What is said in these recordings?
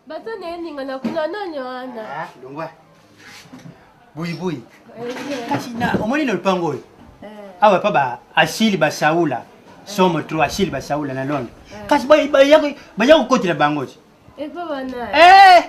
Bato na eningana kuna nani wana? Ah, longwa. Buyi buyi. Kasi na omoni na lupango oyo. Eh. Awa pa ba asili basaula. Somo trop asili basaula na Londres. Kasi ba ba ya ba ya kokotela bango ti. Epa bana. Eh!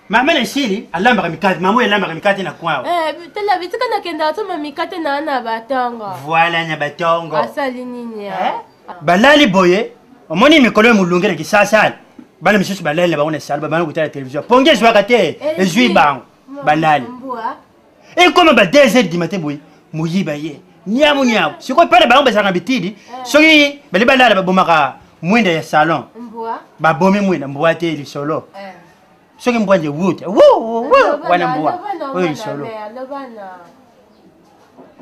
Mama na sili alambaka mikate, mama oyo alambaka mikate na coin awa. Eh, tala bitika nakenda atoma mikate na na batongo. Voilà nya batongo. Asali nini ya? Eh? Balali boye, omoni mikolo ya molunge na kisasa. Bana misusu balali na bango na salo, babana kotala television. Pongi ezwaka te, ezwi bango. Balali. Mbwa. Ekoma ba 2 heures du matin boye, moyiba ye. Niamu niamu. Sikoyo epai na bango bazalaka na bitidi, soki bali balala babomaka mwinda ya salon. Mbwa. Babomi mwinda, mbwa te lisolo. Eh. Soki mbwa nde wuta, wana mbwa. Oyo lisolo.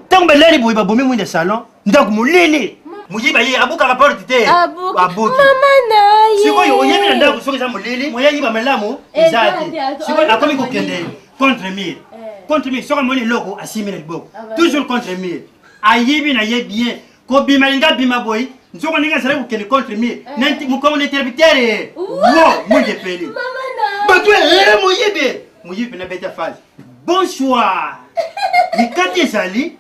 Ntango balali boye babomi mwinda salon, ndako molili. Moyiba ye abukaka porte te. Abuki. Mama na ye. Sikoyo oyebi na ndako soki eza molili, moya yiba malamu eza te. Sikoyo akomi kokende contre mur. Contre mur soki amoni eloko asimbi na liboko. Toujours contre mur. Ayibi na ye bien. Kobima alingi abima boye, nzoko ndenge azalaki kokende contre mur. Mokongo na interrupteur ye. Wo, mwinda epeli. Bato ee moyibi. Moyibi pena beta phase. Bonsoir. Mikate ezali.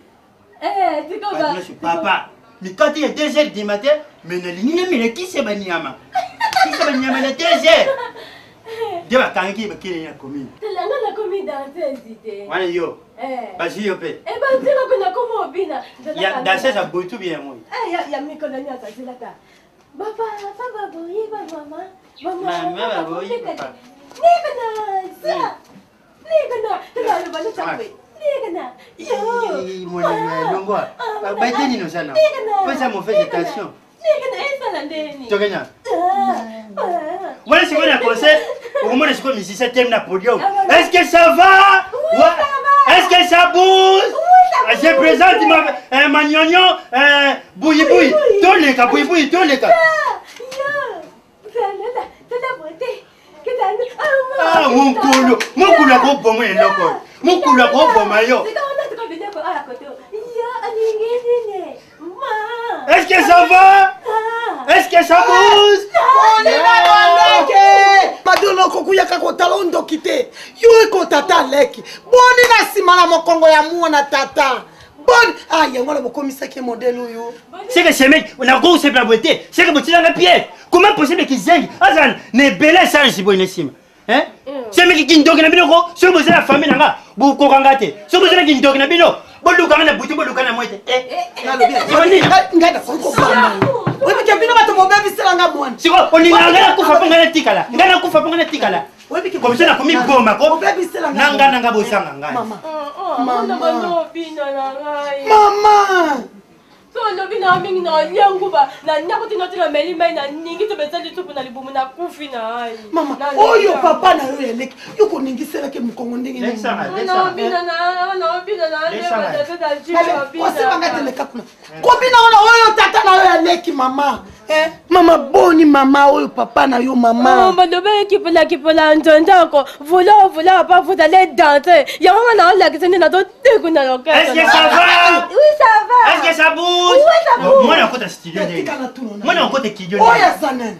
Papa, mikate ya 2 heures du matin, mais nalingi namela kisi ya banyama. Kisi ya banyama na 2 heures. Nde bakangaki ye bakele na commune. Telanga nakomi danseuse te. Wana yo. Bazwi yo mpe. Eh bazwi ko nakoma obina. Ya danseuse ya butu bien moi. Eh ya ya mikolo nyonso azelaka. Baba, baba boyi ba mama. Mama baboyi papa. Neka na sa. Neka na tala ba na Neka na. Yo. Mwana longwa. Baite nini osala? Pesa mauvaise attention. Neka na esala ndeni. Tokenya. Wana sikoyo na concert, okomona sikoyo musicien telemi na podium. Est-ce que ça va? Oui, ça va. Est-ce que ça bouge? Oui, ça Je présente ma, ma gnognon, bouyi bouyi. Toleka, bouyi bouyi, toleka. Ah, mokolo, mokolo akoboma eloko oyo. Mokolo akoboma yo. Est-ce que ça va? Est-ce que ça bouge? Madolo okokuyaka kotala ondoki te yo ekotata leki boni na nsima na mokongo ya mwana tata boni ah yango wana bokomisaki modele oyo. C'est que ce mec, nakoki kosepela boye te. C'est que botilanga pied. Comment possible kizengi azala na ebele esalisi boye na nsima? Hein? Ce mec kindoki na bino ko soki boza na famille na nga bokoka nga te. Soki boza na kindoki na bino boluka nga na butu boluka na moi te. Eh. Nalobi ngai nakoki koboma yo oyebi ke bino bato bobebisela nga mwana. Sikoyo olingaka ngai nakufa mpo ngai natikala. Ngai nakufa mpo ngai natikala. Oyebi ke Comme ça nakomiboma ko. Bobebisela Na nga na nga bozanga ngai. Mama. Mama. Mama. So olobi na mingi na olia nguba na ndako te noti na meli mai na ningi to besali supu na libumu na kufi na ai. Mama, oyo papa na yo eleki yo koningiselaki mokongo ndenge nini? Osebanga teleka kuna kobina wana oyo tata na yo ya leki mama. Eh, mama boni mama oyo papa na yo mama. Balobi kipola kipola nzonzako vola vola pa vous allez danser yango nga na olakisa nde nazotekuna loketo. Est-ce que ça va? Oui, ça va. Est-ce que ça bouge? Oui, ça bouge. Mwana akota studio ndenge. Tika na tuna na. Mwana akota studio Oyo ndenge. aza nani?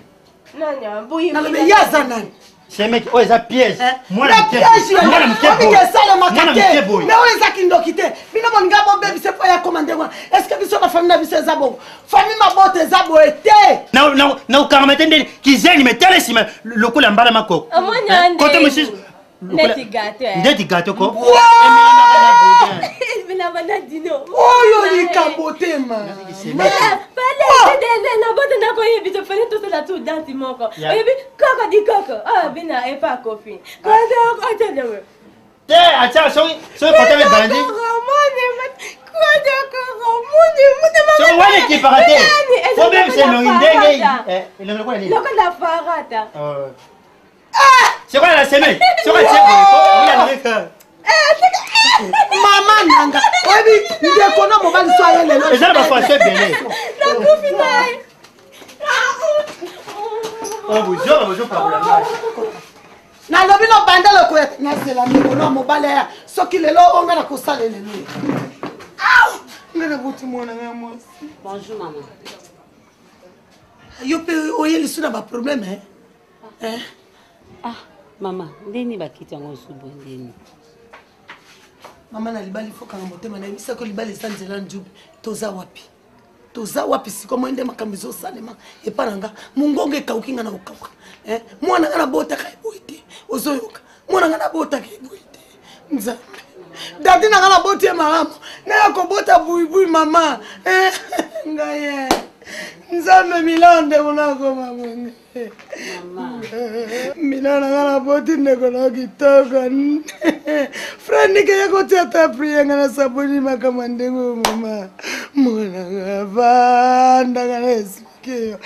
Nani abuyi? Nalobi ye aza nani? Ce mec oyo eza piège. Mwana Na moke piège boye. Mwana moke oyebi boye. ke esalemaka Mwana te moke boye. mais oyo eza kindoki te bino bolinga bobebise mpo ya koma ndenge wana est ce que biso na famille na biso eza bongo famille mabota eza boye te. Na na na okangama te ndenge kizengi me tala nsima lokola mbala makoko. Omoni Hein? ande. Kote mosusu. Neti gâteau. eh. Ndeti gâteau ko. Bilamba na dino. Oyo likambo te ma. Nabota nakoyebi to fale tosala tu dansi moko. Oyebi koko di koko. Ah bina epa kofi. Koko atelewe. Te atia soki soki kota me bandi. Soki wana ekipaka te. Fo bebisa elongi ndenge eh, elongi lokola nini? Lokola farata. Oh. C'est quoi la semaine? C'est quoi la Mama nanga oyebi ndeko na mobali so aye lelo eza na bafaso ebele. Nakufi na ye. Oh, bozoba bozopakola ngai. Nalobi no banda lokoya nazela ndeko na mobali aya soki lelo o ngai nakosala lelo ngai nabuti mwana ngai mwasi. Bonjour maman. Yo mpe oye lisu na baproblème eh? Ah. Mama, ndeni bakiti yango osu boye ndeni? Mama na libala ifo kanga motema na yebisako libala eza nzela njube. Toza wapi? Toza wapi sikoyo moi nde makambo ezosalema epa na nga mongongo ekauki nga na kokauka eh? Mwana nga nabotaka eboye te ozoyoka mwana nga nabotaka eboye te nzambe dadi na nga naboti ye malamu naya kobota buibui mama eh, ngai eh. Nzambe milao ndeko nakoma bonge mina na nga naboti ndeko na kitoko frère nike ye kotia ta prie nga nasaboli makambo ya ndenge oyo mama mwana nga vandaka na explike yo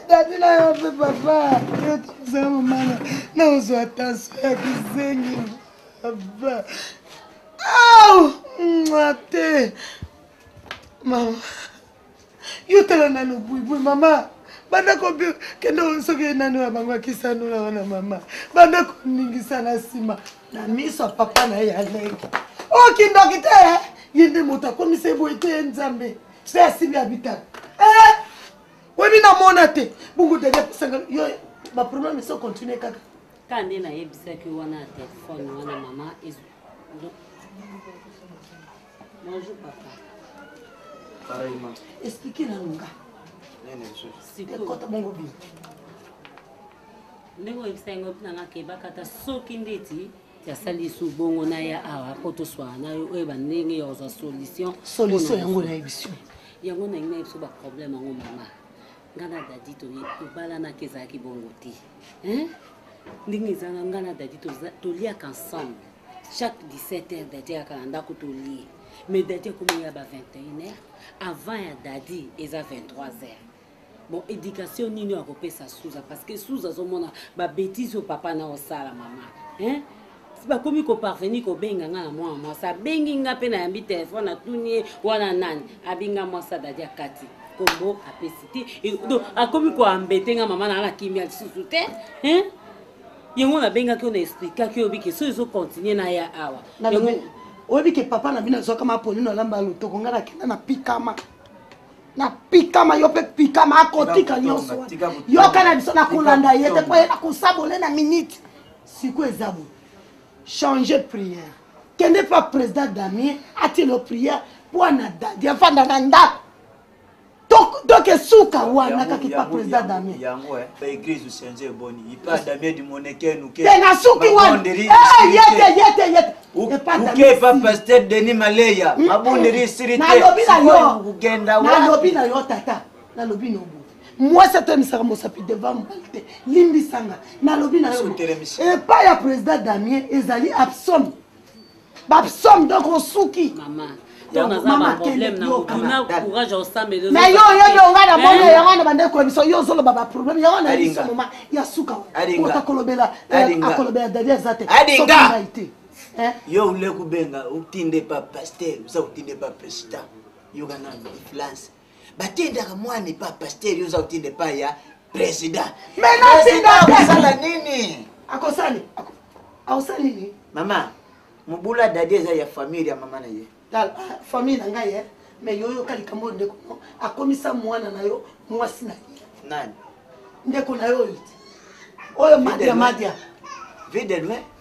dadi na yo mpe papa yo toza momana naozwa taso ya kizengi papa au te mama yo tala nano buibui mama banda kende soki nano ya bango akisanula wana mama banda koningisa na nsima na miso ya papa na ye ya leki okindoki te eh? Ye nde moto akomisa eboye te nzambe mpe asimbi abitaka eh? Oyebi namona te bongo dadi apesanga yo baproblème eso continue kaka. Ka nde nayebisaki wana ya telefone wana mama. Bonjour papa. Pareillement. Explique nanu nga. Ekota bongo bino. Ndenge oyebisa yango nanga kebaka ata soki ndeti asali su bongo na ya awa mpo toswana na yo oyeba ndenge ya kozwa solution. Solution yango nayebisi yo. Yango nangi nayebi so baproblème yango mama. Nga na dadi tobalanaki ezalaki bongo te. Ndenge ezanga nga na dadi toliaka ensemble. Chaque 17 heures dadi ayaka na ndako tolie. Mais dadi akomi ya ba 21 heures. Avant ya dadi eza 23 heures. Bon, éducation nini oyo akopesa Suza? Parce que Suza azomona babétise oyo papa na osala mama. Hein? Bakomi koparvenir kobenga nga na mwana mwasi abengi nga mpe nayambi telefone atuni ye wana nani abenga mwasi adadi akati kombo apesi te donc akomi koambete nga mama na nga na kimia lisusu te. Hein? Yango nabengaki oyo na explikaki oyo bike so ezocontinue na ya awa. Oyebi ke papa na bino azwaka mapolino alamba lotoko nga nakenda na pikama na pikama yo mpe pikama akotika nyonso yoka na biso nakolanda ye te mpo ye nakosabole na minute sikoyo eza boye changer prière kende pa président Damien atielo prière mpo na dadi afanda na ndako donc esuka wana kaka epa président Damien. Yango église change eboni ipa Damien du monekenu te nasuki wana yete yete yete. Uke pa pasteur Denis Maleya mabondeli esili te. Nalobi na yo, nalobi na yo tata, nalobi na yo mwasi atelemisaka mosapi devant mobali te limbisanga nalobi na yo epai ya président Damien ezali absome bapsaume donc osuki. Mais yo oyebi onga na moni yango wana bande koyebisa yo ozoloba baproblème yango na biso moma ya suka ota kolobela akolobela dadi aza te soki ngai te. Yo ule kubenga utinde pa pasteur oza kotinde pa président yoka nano influence batindaka mwana epa pasteur yo oza kotinda epai ya président. Mais natinda akosala nini? Akosali akosala nini? Mama mobula dadi eza ya famille ya mama na ye. Tala famille na ngai mais yo yoka likambo oyo ndeko no akomisa mwana na yo mwasi na ye. Nani? Ndeko na yo oyo oyo madia madia. Vie de loin.